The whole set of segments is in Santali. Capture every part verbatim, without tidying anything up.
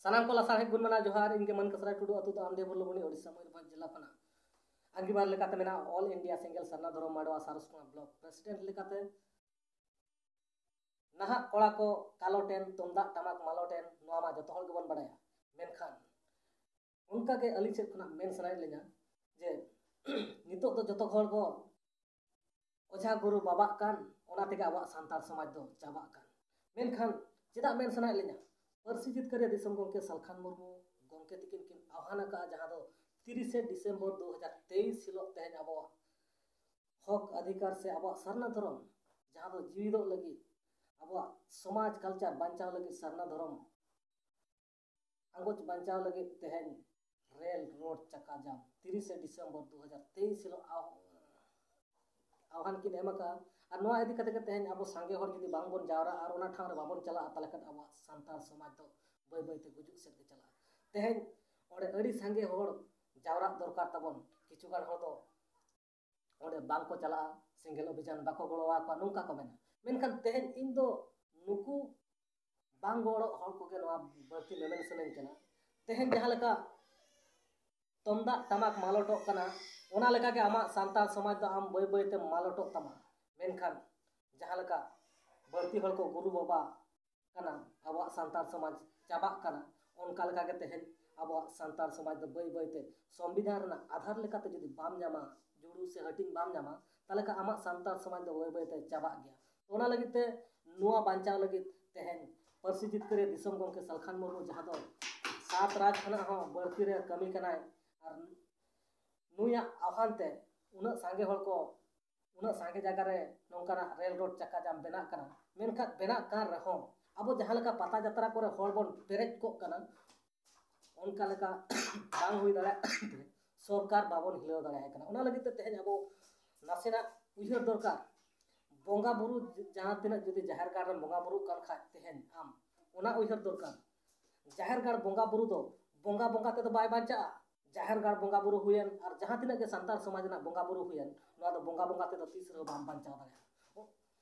ᱥᱟᱱᱟᱢ ᱠᱚ ᱞᱟᱥᱟᱲᱦᱮᱫ ᱜᱩᱱ ᱢᱟᱱᱟᱣ ᱡᱚᱦᱟᱨ᱾ ᱤᱧ ᱜᱮ ᱢᱟᱹᱱ ᱠᱟᱥᱨᱟᱭ ᱴᱩᱰᱩ, ᱟᱹᱛᱩ ᱫᱚ ᱟᱢᱰᱮ ᱵᱩᱨᱞᱩᱢᱩᱱᱤ, ᱳᱰᱤᱥᱟ, ᱢᱚᱭᱩᱨᱵᱷᱚᱸᱡᱽ ᱡᱮᱞᱟ ᱠᱷᱚᱱᱟᱜ᱾ ᱟᱸᱜᱤᱵᱷᱟᱨ ᱞᱮᱠᱟᱛᱮ ᱢᱮᱱᱟᱜᱼᱟ All India Single ᱥᱟᱨᱱᱟ ᱫᱷᱚᱨᱚᱢ ᱢᱟᱰᱣᱟ ᱥᱟᱨᱚᱥᱠᱚᱬᱟ ᱵᱞᱚᱠ ᱯᱨᱮᱥᱤᱰᱮᱱᱴ ᱞᱮᱠᱟᱛᱮ᱾ ᱱᱟᱦᱟᱜ ᱠᱚᱲᱟ ᱠᱚ ᱠᱟᱞᱚᱴᱮᱱ, ᱛᱩᱢᱫᱟᱜ ᱴᱟᱢᱟᱠ ᱢᱟᱞᱚᱴᱮᱱ, ᱱᱚᱣᱟ ᱢᱟ ᱡᱚᱛᱚ ᱦᱚᱲ ᱜᱮᱵᱚᱱ ᱵᱟᱲᱟᱭᱟ᱾ ᱢᱮᱱᱠᱷᱟᱱ ᱚᱱᱠᱟᱜᱮ ᱟᱹᱞᱤᱧ ᱥᱮᱫ ᱠᱷᱚᱱᱟᱜ ᱢᱮᱱ ᱥᱟᱱᱟᱭᱮᱫ ᱞᱤᱧᱟ ᱡᱮ ᱱᱤᱛᱚᱜ ᱫᱚ ᱡᱚᱛᱚ ᱦᱚᱲ ᱠᱚ ᱚᱡᱷᱟ ᱜᱩᱨᱩ ᱵᱟᱵᱟᱜ ᱠᱟᱱ, ᱚᱱᱟ ᱛᱮᱜᱮ ᱟᱵᱚᱣᱟᱜ ᱥᱟᱱᱛᱟᱲ ᱥᱚᱢᱟᱡᱽ ᱫᱚ ᱪᱟᱵᱟᱜ ᱠᱟᱱ᱾ ᱢᱮᱱᱠᱷᱟᱱ ᱪᱮᱫᱟᱜ ᱢᱮᱱ ᱥᱟᱱᱟᱭᱮᱫ ᱞᱤᱧᱟ? ᱯᱟᱹᱨᱥᱤ ᱡᱤᱛᱠᱟᱹᱨᱤᱭᱟᱹ ᱫᱤᱥᱚᱢ ᱜᱚᱢᱠᱮ ᱥᱟᱞᱠᱷᱟᱱ ᱢᱩᱨᱢᱩ ᱜᱚᱢᱠᱮ ᱛᱤᱠᱤᱱ ᱠᱤᱱ ᱟᱦᱣᱟᱱ ᱟᱠᱟᱫᱼᱟ, ᱡᱟᱦᱟᱸ ᱫᱚ ᱛᱤᱨᱤᱥᱮ ᱰᱤᱥᱮᱢᱵᱚᱨ ᱫᱩ ᱦᱟᱡᱟᱨ ᱛᱮᱭᱤᱥ ᱦᱤᱞᱳᱜ ᱛᱮᱦᱮᱧ ᱟᱵᱚᱣᱟᱜ ᱦᱚᱠ ᱚᱫᱷᱤᱠᱟᱨ ᱥᱮ ᱟᱵᱚᱣᱟᱜ ᱥᱟᱨᱱᱟ ᱫᱷᱚᱨᱚᱢ ᱡᱟᱦᱟᱸ ᱫᱚ ᱡᱤᱣᱤᱫᱚᱜ ᱞᱟᱹᱜᱤᱫ, ᱟᱵᱚᱣᱟᱜ ᱥᱚᱢᱟᱡᱽ ᱠᱟᱞᱪᱟᱨ ᱵᱟᱧᱪᱟᱣ ᱞᱟᱹᱜᱤᱫ, ᱥᱟᱨᱱᱟ ᱫᱷᱚᱨᱚᱢ ᱟᱸᱜᱚᱪ ᱵᱟᱧᱪᱟᱣ ᱞᱟᱹᱜᱤᱫ ᱛᱮᱦᱮᱧ ᱨᱮᱞ ᱨᱳᱰ ᱪᱟᱠᱟ ᱡᱟᱢ ᱛᱤᱨᱤᱥᱮ ᱰᱤᱥᱮᱢᱵᱚᱨ ᱫᱩ ᱦᱟᱡᱟᱨ ᱛᱮᱭᱤᱥ ᱦᱤᱞᱳᱜ ᱟᱦ-, ᱟᱦᱣᱟᱱ ᱠᱤᱱ ᱮᱢ ᱟᱠᱟᱫᱼᱟ᱾ ᱟᱨ ᱱᱚᱣᱟ ᱤᱫᱤ ᱠᱟᱛᱮ ᱜᱮ ᱛᱮᱦᱮᱧ ᱟᱵᱚ ᱥᱟᱸᱜᱮ ᱦᱚᱲ ᱡᱩᱫᱤ ᱵᱟᱝᱵᱚᱱ ᱡᱟᱣᱨᱟᱜᱼᱟ ᱟᱨ ᱚᱱᱟ ᱴᱷᱟᱶ ᱨᱮ ᱵᱟᱵᱚᱱ ᱪᱟᱞᱟᱜᱼᱟ, ᱛᱟᱦᱚᱞᱮ ᱠᱷᱟᱱ ᱟᱵᱚᱣᱟᱜ ᱥᱟᱱᱛᱟᱲ ᱥᱚᱢᱟᱡᱽ ᱫᱚ ᱵᱟᱹᱭ ᱵᱟᱹᱭ ᱛᱮ ᱜᱩᱡᱩᱜ ᱥᱮᱫ ᱜᱮ ᱪᱟᱞᱟᱜᱼᱟ᱾ ᱛᱮᱦᱮᱧ ᱚᱸᱰᱮ ᱟᱹᱰᱤ ᱥᱟᱸᱜᱮ ᱦᱚᱲ ᱡᱟᱣᱨᱟᱜ ᱫᱚᱨᱠᱟᱨ ᱛᱟᱵᱚᱱ᱾ ᱠᱤᱪᱷᱩ ᱜᱟᱱ ᱦᱚᱲ ᱫᱚ ᱚᱸᱰᱮ ᱵᱟᱝ ᱠᱚ ᱪᱟᱞᱟᱜᱼᱟ, ᱥᱮᱸᱜᱮᱞ ᱚᱵᱷᱤᱡᱟᱱ ᱵᱟᱠᱚ ᱜᱚᱲᱚ ᱟᱠᱚᱣᱟ, ᱱᱚᱝᱠᱟ ᱠᱚ ᱢᱮᱱᱟ᱾ ᱢᱮᱱᱠᱷᱟᱱ ᱛᱮᱦᱮᱧ ᱤᱧ ᱫᱚ ᱱᱩᱠᱩ ᱵᱟᱝ ᱜᱚᱲᱚᱜ ᱦᱚᱲ ᱠᱚᱜᱮ ᱱᱚᱣᱟ ᱵᱟᱹᱲᱛᱤ ᱢᱮᱢᱮᱱ ᱥᱟᱱᱟᱧ ᱠᱟᱱᱟ᱾ ᱛᱮᱦᱮᱧ ᱡᱟᱦᱟᱸ ᱞᱮᱠᱟ ᱛᱩᱢᱫᱟᱜ ᱴᱟᱢᱟᱠ ᱢᱟᱞᱚᱴᱚᱜ ᱠᱟᱱᱟ, ᱚᱱᱟ ᱞᱮᱠᱟᱜᱮ ᱟᱢᱟᱜ ᱥᱟᱱᱛᱟᱲ ᱥᱚᱢᱟᱡᱽ ᱫᱚ ᱟᱢ ᱵᱟᱹᱭ ᱵᱟᱹᱭᱛᱮ ᱢᱟᱞᱚᱴᱚᱜ ᱛᱟᱢᱟ᱾ ᱢᱮᱱᱠᱷᱟᱱ ᱡᱟᱦᱟᱸ ᱞᱮᱠᱟ ᱵᱟᱹᱲᱛᱤ ᱦᱚᱲ ᱠᱚ ᱜᱩᱨᱩ ᱵᱟᱵᱟ ᱠᱟᱱᱟ, ᱟᱵᱚᱣᱟᱜ ᱥᱟᱱᱛᱟᱲ ᱥᱚᱢᱟᱡᱽ ᱪᱟᱵᱟᱜ ᱠᱟᱱᱟ, ᱚᱱᱠᱟ ᱞᱮᱠᱟᱜᱮ ᱛᱮᱦᱮᱧ ᱟᱵᱚᱣᱟᱜ ᱥᱟᱱᱛᱟᱲ ᱥᱚᱢᱟᱡᱽ ᱫᱚ ᱵᱟᱹᱭ ᱵᱟᱹᱭᱛᱮ ᱥᱚᱝᱵᱤᱫᱷᱟᱱ ᱨᱮᱱᱟᱜ ᱟᱫᱷᱟᱨ ᱞᱮᱠᱟᱛᱮ ᱡᱩᱫᱤ ᱵᱟᱢ ᱧᱟᱢᱟ, ᱡᱩᱲᱩ ᱥᱮ ᱦᱟᱹᱴᱤᱧ ᱵᱟᱢ ᱧᱟᱢᱟ, ᱛᱟᱦᱚᱞᱮ ᱠᱷᱟᱱ ᱟᱢᱟᱜ ᱥᱟᱱᱛᱟᱲ ᱥᱚᱢᱟᱡᱽ ᱫᱚ ᱵᱟᱹᱭ ᱵᱟᱹᱭᱛᱮ ᱪᱟᱵᱟᱜ ᱜᱮᱭᱟ᱾ ᱚᱱᱟ ᱞᱟᱹᱜᱤᱫ ᱛᱮ ᱱᱚᱣᱟ ᱵᱟᱧᱪᱟᱣ ᱞᱟᱹᱜᱤᱫ ᱛᱮᱦᱮᱧ ᱯᱟᱹᱨᱥᱤ ᱡᱤᱛᱠᱟᱹᱨᱤᱭᱟᱹ ᱫᱤᱥᱚᱢ ᱜᱚᱢᱠᱮ ᱥᱟᱞᱠᱷᱟᱱ ᱢᱩᱨᱢᱩ, ᱡᱟᱦᱟᱸ ᱫᱚ ᱥᱟᱛ ᱨᱟᱡᱽ ᱠᱷᱚᱱᱟᱜ ᱦᱚᱸ ᱵᱟᱹᱲᱛᱤ ᱨᱮ ᱠᱟᱹᱢᱤ ᱠᱟᱱᱟᱭ, ᱟᱨ ᱱᱩᱭᱟᱜ ᱟᱦᱣᱟᱱ ᱛᱮ ᱩᱱᱟᱹᱜ ᱥᱟᱸᱜᱮ ᱦᱚᱲ ᱠᱚ, ᱩᱱᱟᱹᱜ ᱥᱟᱸᱜᱮ ᱡᱟᱭᱜᱟ ᱨᱮ ᱱᱚᱝᱠᱟᱱᱟᱜ ᱨᱮᱞ ᱨᱳᱰ ᱪᱟᱠᱟ ᱡᱟᱢ ᱵᱮᱱᱟᱜ ᱠᱟᱱᱟ᱾ ᱢᱮᱱᱠᱷᱟᱱ ᱵᱮᱱᱟᱜ ᱠᱟᱱ ᱨᱮᱦᱚᱸ ᱟᱵᱚ ᱡᱟᱦᱟᱸ ᱞᱮᱠᱟ ᱯᱟᱛᱟ ᱡᱟᱛᱨᱟ ᱠᱚᱨᱮ ᱦᱚᱲ ᱵᱚᱱ ᱯᱮᱨᱮᱡ ᱠᱚᱜ ᱠᱟᱱᱟ, ᱚᱱᱠᱟ ᱞᱮᱠᱟ ᱵᱟᱝ ᱦᱩᱭ ᱫᱟᱲᱮᱭᱟᱜ ᱠᱟᱱ ᱛᱮ ᱥᱚᱨᱠᱟᱨ ᱵᱟᱵᱚᱱ ᱦᱤᱞᱟᱹᱣ ᱫᱟᱲᱮᱭᱟᱭ ᱠᱟᱱᱟ᱾ ᱚᱱᱟ ᱞᱟᱹᱜᱤᱫ ᱛᱮ ᱛᱮᱦᱮᱧ ᱟᱵᱚ ᱱᱟᱥᱮᱱᱟᱜ ᱩᱭᱦᱟᱹᱨ ᱫᱚᱨᱠᱟᱨ᱾ ᱵᱚᱸᱜᱟ ᱵᱩᱨᱩ ᱡᱟᱦᱟᱸ ᱛᱤᱱᱟᱹᱜ ᱡᱩᱫᱤ ᱡᱟᱦᱮᱨ ᱜᱟᱲ ᱨᱮᱢ ᱵᱚᱸᱜᱟ ᱵᱩᱨᱩᱜ ᱠᱟᱱ ᱠᱷᱟᱡ, ᱛᱮᱦᱮᱧ ᱟᱢ ᱚᱱᱟ ᱩᱭᱦᱟᱹᱨ ᱫᱚᱨᱠᱟᱨ, ᱡᱟᱦᱮᱨ ᱜᱟᱲ ᱵᱚᱸᱜᱟ ᱵᱩᱨᱩ ᱫᱚ ᱵᱚᱸᱜᱟ ᱵᱚᱸᱜᱟ ᱛᱮᱫᱚ ᱵᱟᱭ ᱵᱟᱧᱪᱟᱜᱼᱟ᱾ ᱡᱟᱦᱮᱨ ᱜᱟᱲ ᱵᱚᱸᱜᱟ ᱵᱩᱨᱩ ᱦᱩᱭᱮᱱ ᱟᱨ ᱡᱟᱦᱟᱸ ᱛᱤᱱᱟᱹᱜ ᱜᱮ ᱥᱟᱱᱛᱟᱲ ᱥᱚᱢᱟᱡᱽ ᱨᱮᱱᱟᱜ ᱵᱚᱸᱜᱟ ᱵᱩᱨᱩ ᱦᱩᱭᱮᱱ, ᱱᱚᱣᱟ ᱫᱚ ᱵᱚᱸᱜᱟ ᱵᱚᱸᱜᱟ ᱛᱮᱫᱚ ᱛᱤᱥ ᱨᱮᱦᱚᱸ ᱵᱟᱢ ᱵᱟᱧᱪᱟᱣ ᱫᱟᱲᱮᱭᱟᱜᱼᱟ᱾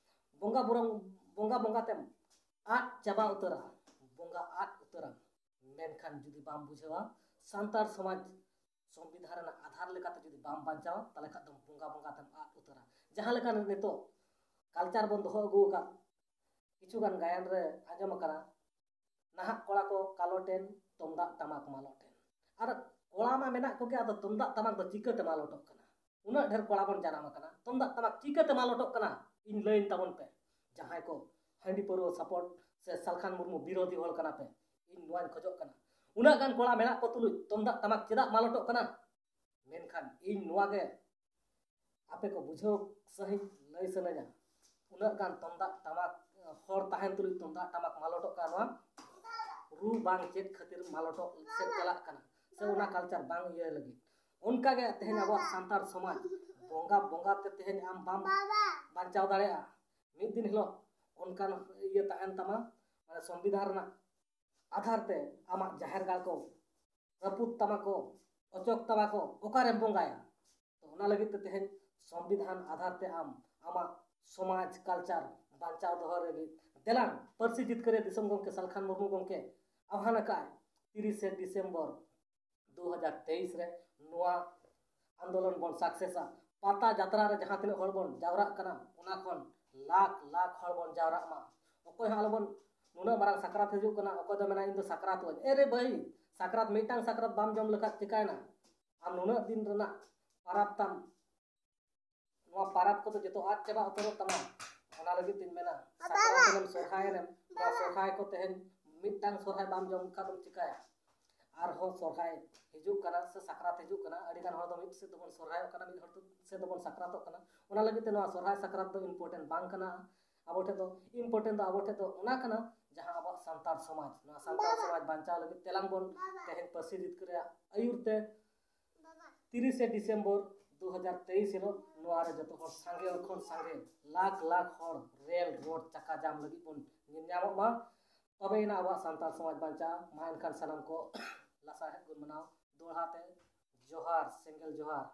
ᱵᱚᱸᱜᱟ ᱵᱩᱨᱩ, ᱵᱚᱸᱜᱟ ᱵᱚᱸᱜᱟ ᱛᱮᱢ ᱟᱫ ᱪᱟᱵᱟ ᱩᱛᱟᱹᱨᱟ, ᱵᱚᱸᱜᱟ ᱟᱫ ᱩᱛᱟᱹᱨᱟᱢ᱾ ᱢᱮᱱᱠᱷᱟᱱ ᱡᱩᱫᱤ ᱵᱟᱢ ᱵᱩᱡᱷᱟᱹᱣᱟ, ᱥᱟᱱᱛᱟᱲ ᱥᱚᱢᱟᱡᱽ ᱥᱚᱝᱵᱤᱫᱷᱟᱱ ᱨᱮᱱᱟᱜ ᱟᱫᱷᱟᱨ ᱞᱮᱠᱟᱛᱮ ᱡᱩᱫᱤ ᱵᱟᱢ ᱵᱟᱧᱪᱟᱣᱟ, ᱛᱟᱦᱚᱞᱮ ᱠᱷᱟᱱ ᱫᱚ ᱵᱚᱸᱜᱟ ᱵᱚᱸᱜᱟ ᱛᱮᱢ ᱟᱫ ᱩᱛᱟᱹᱨᱟ᱾ ᱡᱟᱦᱟᱸ ᱞᱮᱠᱟ ᱱᱤᱛᱚᱜ ᱠᱟᱞᱪᱟᱨ ᱵᱚᱱ ᱫᱚᱦᱚ ᱟᱹᱜᱩ ᱟᱠᱟᱫ, ᱠᱤᱪᱷᱩ ᱜᱟᱱ ᱜᱟᱭᱟᱱ ᱨᱮ ᱟᱸᱡᱚᱢ ᱟᱠᱟᱱᱟ, ᱱᱟᱦᱟᱜ ᱠᱚᱲᱟ ᱠᱚ ᱠᱟᱞᱚᱴᱮᱱ, ᱛᱩᱢᱫᱟᱜ ᱴᱟᱢᱟᱠ ᱢᱟᱞᱚᱴᱮᱱ᱾ ᱟᱨ ᱠᱚᱲᱟ ᱢᱟ ᱢᱮᱱᱟᱜ ᱠᱚᱜᱮ, ᱟᱫᱚ ᱛᱩᱢᱫᱟᱜ ᱴᱟᱢᱟᱠ ᱫᱚ ᱪᱤᱠᱟᱹᱛᱮ ᱢᱟᱞᱚᱴᱚᱜ ᱠᱟᱱᱟ? ᱩᱱᱟᱹᱜ ᱰᱷᱮᱨ ᱠᱚᱲᱟ ᱵᱚᱱ ᱡᱟᱱᱟᱢ ᱟᱠᱟᱱᱟ, ᱛᱩᱢᱫᱟᱜ ᱴᱟᱢᱟᱠ ᱪᱤᱠᱟᱹᱛᱮ ᱢᱟᱞᱚᱴᱚᱜ ᱠᱟᱱᱟ? ᱤᱧ ᱞᱟᱹᱭᱟᱹᱧ ᱛᱟᱵᱚᱱ ᱯᱮ, ᱡᱟᱦᱟᱸᱭ ᱠᱚ ᱦᱟᱺᱰᱤ ᱯᱟᱹᱨᱣᱟᱹ ᱥᱟᱯᱚᱴ ᱥᱮ ᱥᱟᱞᱠᱷᱟᱱ ᱢᱩᱨᱢᱩ ᱵᱤᱨᱳᱫᱷᱤ ᱦᱚᱲ ᱠᱟᱱᱟ ᱯᱮ, ᱤᱧ ᱱᱚᱣᱟᱧ ᱠᱷᱚᱡᱚᱜ ᱠᱟᱱᱟ᱾ ᱩᱱᱟᱹᱜ ᱜᱟᱱ ᱠᱚᱲᱟ ᱢᱮᱱᱟᱜ ᱠᱚ ᱛᱩᱞᱩᱡ ᱛᱩᱢᱫᱟᱜ ᱴᱟᱢᱟᱠ ᱪᱮᱫᱟᱜ ᱢᱟᱞᱚᱴᱚᱜ ᱠᱟᱱᱟ? ᱢᱮᱱᱠᱷᱟᱱ ᱤᱧ ᱱᱚᱣᱟ ᱜᱮ ᱟᱯᱮ ᱠᱚ ᱵᱩᱡᱷᱟᱹᱣ ᱥᱟᱺᱦᱤᱡ ᱞᱟᱹᱭ ᱥᱟᱱᱟᱧᱟ, ᱩᱱᱟᱹᱜ ᱜᱟᱱ ᱛᱩᱢᱫᱟᱜ ᱴᱟᱢᱟᱠ ᱦᱚᱲ ᱛᱟᱦᱮᱱ ᱛᱩᱞᱩᱡ ᱛᱩᱢᱫᱟᱜ ᱴᱟᱢᱟᱠ ᱢᱟᱞᱚᱴᱚᱜ ᱠᱟᱱᱟ, ᱱᱚᱣᱟ ᱨᱩ ᱵᱟᱝ ᱪᱮᱫ ᱠᱷᱟᱹᱛᱤᱨ ᱢᱟᱞᱚᱴᱚᱜ ᱥᱮᱫ ᱪᱟᱞᱟᱜ ᱠᱟᱱᱟ, ᱥᱮ ᱚᱱᱟ ᱠᱟᱞᱪᱟᱨ ᱵᱟᱝ ᱤᱭᱟᱹ ᱞᱟᱹᱜᱤᱫ᱾ ᱚᱱᱠᱟᱜᱮ ᱛᱮᱦᱮᱧ ᱟᱵᱚᱣᱟᱜ ᱥᱟᱱᱛᱟᱲ ᱥᱚᱢᱟᱡᱽ ᱵᱚᱸᱜᱟ ᱵᱚᱸᱜᱟ ᱛᱮ ᱛᱮᱦᱮᱧ ᱟᱢ ᱵᱟᱢ ᱵᱟᱧᱪᱟᱣ ᱫᱟᱲᱮᱭᱟᱜᱼᱟ᱾ ᱢᱤᱫ ᱫᱤᱱ ᱦᱤᱞᱳᱜ ᱚᱱᱠᱟᱱ ᱤᱭᱟᱹ ᱛᱟᱦᱮᱱ ᱛᱟᱢᱟ, ᱢᱟᱱᱮ ᱥᱚᱝᱵᱤᱫᱷᱟᱱ ᱨᱮᱱᱟᱜ ᱟᱫᱷᱟᱨ ᱛᱮ ᱟᱢᱟᱜ ᱡᱟᱦᱮᱨ ᱜᱟᱲ ᱠᱚ ᱨᱟᱹᱯᱩᱫ ᱛᱟᱢᱟ ᱠᱚ, ᱚᱪᱚᱜ ᱛᱟᱢᱟ ᱠᱚ, ᱚᱠᱟᱨᱮᱢ ᱵᱚᱸᱜᱟᱭᱟ? ᱛᱚ ᱚᱱᱟ ᱞᱟᱹᱜᱤᱫ ᱛᱮ ᱛᱮᱦᱮᱧ ᱥᱚᱝᱵᱤᱫᱷᱟᱱ ᱟᱫᱷᱟᱨ ᱛᱮ ᱟᱢ ᱟᱢᱟᱜ ᱥᱚᱢᱟᱡᱽ ᱠᱟᱞᱪᱟᱨ ᱵᱟᱧᱪᱟᱣ ᱫᱚᱦᱚ ᱞᱟᱹᱜᱤᱫ ᱫᱮᱞᱟᱝ ᱯᱟᱹᱨᱥᱤ ᱡᱤᱛᱠᱟᱹᱨᱤᱭᱟᱹ ᱫᱤᱥᱚᱢ ᱜᱚᱢᱠᱮ ᱥᱟᱞᱠᱷᱟᱱ ᱢᱩᱨᱢᱩ ᱜᱚᱢᱠᱮ ᱟᱦᱣᱟᱱ ᱟᱠᱟᱫ ᱛᱤᱨᱤᱥᱮ ᱰᱤᱥᱮᱢᱵᱚᱨ ᱫᱩ ᱦᱟᱡᱟᱨ ᱛᱮᱭᱤᱥ ᱨᱮ ᱱᱚᱣᱟ ᱟᱱᱫᱳᱞᱚᱱ ᱵᱚᱱ ᱥᱟᱠᱥᱮᱥᱟ᱾ ᱯᱟᱛᱟ ᱡᱟᱛᱨᱟ ᱨᱮ ᱡᱟᱦᱟᱸ ᱛᱤᱱᱟᱹᱜ ᱦᱚᱲ ᱵᱚᱱ ᱡᱟᱣᱨᱟᱜ ᱠᱟᱱᱟ, ᱚᱱᱟ ᱠᱷᱚᱱ ᱞᱟᱠᱷ ᱞᱟᱠᱷ ᱦᱚᱲ ᱵᱚᱱ ᱡᱟᱣᱨᱟᱜ ᱢᱟ᱾ ᱚᱠᱚᱭ ᱦᱚᱸ ᱟᱞᱚᱵᱚᱱ, ᱱᱩᱱᱟᱹᱜ ᱢᱟᱨᱟᱝ ᱥᱟᱠᱨᱟᱛ ᱦᱤᱡᱩᱜ ᱠᱟᱱᱟ, ᱚᱠᱚᱭ ᱫᱚ ᱢᱮᱱᱟ ᱤᱧ ᱫᱚ ᱥᱟᱠᱨᱟᱛᱚᱜ ᱟᱹᱧ᱾ ᱮ ᱨᱮ ᱵᱷᱟᱹᱭ, ᱥᱟᱠᱨᱟᱛ ᱢᱤᱫᱴᱟᱝ ᱥᱟᱠᱨᱟᱛ ᱵᱟᱢ ᱡᱚᱢ ᱞᱮᱠᱷᱟᱱ ᱪᱤᱠᱟᱭᱱᱟ? ᱟᱢ ᱱᱩᱱᱟᱹᱜ ᱫᱤᱱ ᱨᱮᱱᱟᱜ ᱯᱟᱨᱟᱵᱽ ᱛᱟᱢ, ᱱᱚᱣᱟ ᱯᱟᱨᱟᱵᱽ ᱠᱚᱫᱚ ᱡᱚᱛᱚ ᱟᱫ ᱪᱟᱵᱟ ᱩᱛᱟᱹᱨᱚᱜ ᱛᱟᱢᱟ᱾ ᱚᱱᱟ ᱞᱟᱹᱜᱤᱫ ᱛᱤᱧ ᱢᱮᱱᱟ, ᱥᱟᱠᱨᱟᱛ ᱮᱱᱮᱢ, ᱥᱚᱨᱦᱟᱭ ᱮᱱᱮᱢ, ᱱᱚᱣᱟ ᱥᱚᱨᱦᱟᱭ ᱠᱚ ᱛᱮᱦᱮᱧ ᱢᱤᱫᱴᱟᱝ ᱥᱚᱨᱦᱟᱭ ᱵᱟᱢ ᱡᱚᱢ ᱠᱷᱟᱱ ᱫᱚᱢ ᱪᱤᱠᱟᱭᱟ? ᱟᱨᱦᱚᱸ ᱥᱚᱨᱦᱟᱭ ᱦᱤᱡᱩᱜ ᱠᱟᱱᱟ ᱥᱮ ᱥᱟᱠᱨᱟᱛ ᱦᱤᱡᱩᱜ ᱠᱟᱱᱟ, ᱟᱹᱰᱤ ᱜᱟᱱ ᱦᱚᱲ ᱫᱚ ᱢᱤᱫ ᱥᱮᱫ ᱫᱚᱵᱚᱱ ᱥᱚᱨᱦᱟᱭᱚᱜ ᱠᱟᱱᱟ, ᱢᱤᱫ ᱦᱚᱲ ᱥᱮᱫ ᱫᱚᱵᱚᱱ ᱥᱟᱠᱨᱟᱛᱚᱜ ᱠᱟᱱᱟ᱾ ᱚᱱᱟ ᱞᱟᱹᱜᱤᱫ ᱛᱮ ᱱᱚᱣᱟ ᱥᱚᱨᱦᱟᱭ ᱥᱟᱠᱨᱟᱛ ᱫᱚ important ᱵᱟᱝ ᱠᱟᱱᱟ ᱟᱵᱚ ᱴᱷᱮᱱ ᱫᱚ᱾ Important ᱫᱚ ᱟᱵᱚ ᱴᱷᱮᱱ ᱫᱚ ᱚᱱᱟ ᱠᱟᱱᱟ, ᱡᱟᱦᱟᱸ ᱟᱵᱚᱣᱟᱜ ᱥᱟᱱᱛᱟᱲ ᱥᱚᱢᱟᱡᱽ, ᱱᱚᱣᱟ ᱥᱟᱱᱛᱟᱲ ᱥᱚᱢᱟᱡᱽ ᱵᱟᱧᱪᱟᱣ ᱞᱟᱹᱜᱤᱫ ᱛᱮᱞᱟᱝ ᱵᱚᱱ ᱛᱮᱦᱮᱧ ᱯᱟᱹᱨᱥᱤ ᱡᱤᱛᱠᱟᱹᱨᱤᱭᱟᱜ ᱟᱹᱭᱩᱨ ᱛᱮ ᱛᱤᱨᱤᱥᱮ ᱰᱤᱥᱮᱢᱵᱚᱨ ᱫᱩ ᱦᱟᱡᱟᱨ ᱛᱮᱭᱤᱥ ᱦᱤᱞᱳᱜ ᱱᱚᱣᱟ ᱨᱮ ᱡᱚᱛᱚ ᱦᱚᱲ ᱥᱟᱸᱜᱮ ᱠᱷᱚᱱ ᱥᱟᱸᱜᱮ ᱞᱟᱠᱷ ᱞᱟᱠᱷ ᱦᱚᱲ ᱨᱮᱞ ᱨᱳᱰ ᱪᱟᱠᱟ ᱡᱟᱢ ᱞᱟᱹᱜᱤᱫ ᱵᱚᱱ ᱧᱮᱞ ᱧᱟᱢᱚᱜ ᱢᱟ᱾ ᱛᱚᱵᱮᱭᱮᱱᱟ ᱟᱵᱚᱣᱟᱜ ᱥᱟᱱᱛᱟᱲ ᱥᱚᱢᱟᱡᱽ ᱵᱟᱧᱪᱟᱜᱼᱟ᱾ ᱢᱟ ᱮᱱᱠᱷᱟᱱ ᱥᱟᱱᱟᱢ ᱠᱚ ᱞᱟᱥᱟᱲᱦᱮᱫ ᱵᱚᱱ ᱢᱟᱱᱟᱣ᱾ ᱫᱚᱦᱲᱟ ᱛᱮ ᱡᱚᱦᱟᱨ, ᱥᱮᱸᱜᱮᱞ ᱡᱚᱦᱟᱨ᱾